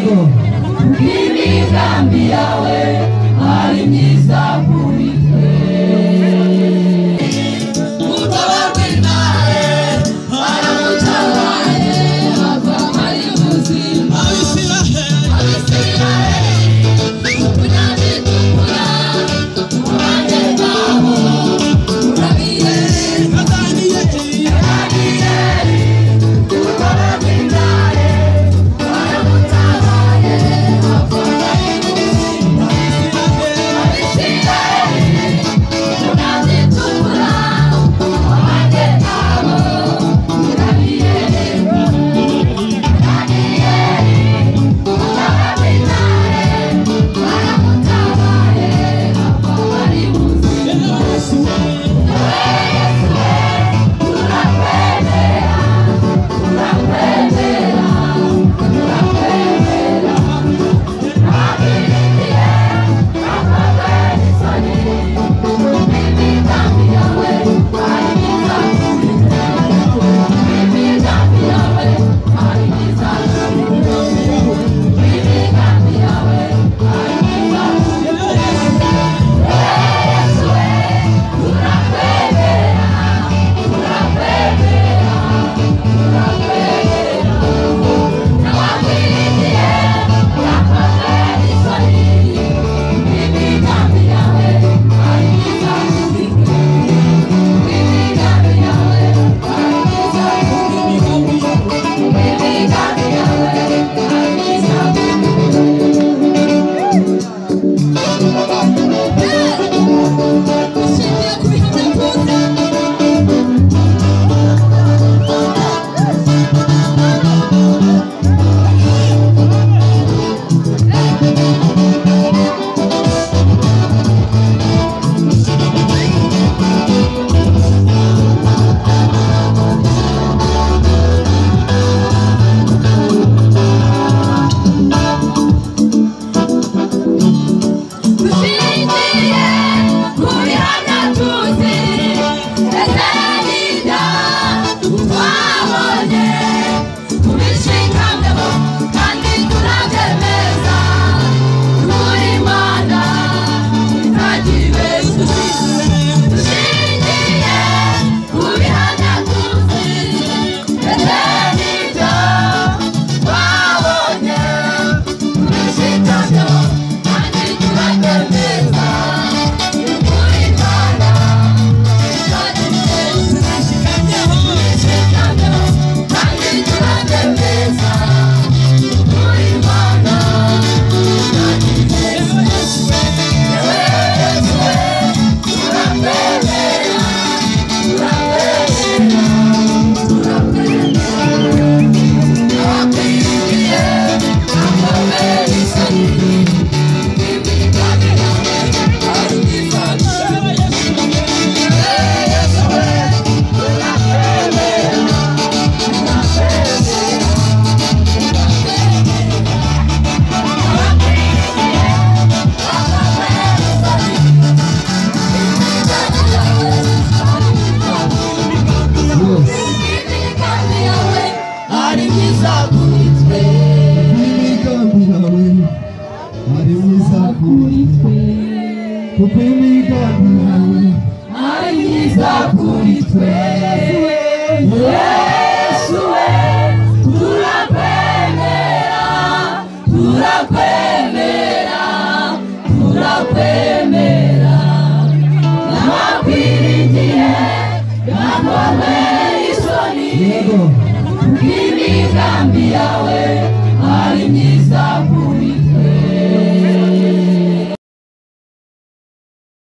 Yego. Imigambi yawe ari myiza kuri twe. Mutabarwe nawe baramutabaye ava ari muzima. Abisiraheli kunyabitukura uruhande rwabo urabireba. Daniyeli mutabarwe nawe baramutabaye ava ari muzima. Abisiraheli kunyabitukura uruhande rwabo urabireba. Daniyeli mutabarwe nawe baramutabaye ava ari muzima. Dushingiye ku bihamya tuzi ndetse n'ibyo twabonye, tubishikamyeho kandi turabyemeza, turi Imana itagibeshya. Dushingiye ku bihamya tuzi ndetse n'ibyo twabonye, tubishikamyeho kandi turabyemeza, turi Imana itagibeshya. Tubishikamyeho kandi turabyemeza, turi Imana itagibeshya. Ari myiza kuri twe. Imigambi yawe ari myiza kuri twe. Kuko imigambi yawe ari myiza kuri twe. Yesu we turakwemera, turakwemera, turakwemera. N'abakwiringiye bakorwe isoni. Yego. Imigambi yawe ari myiza kuri twe.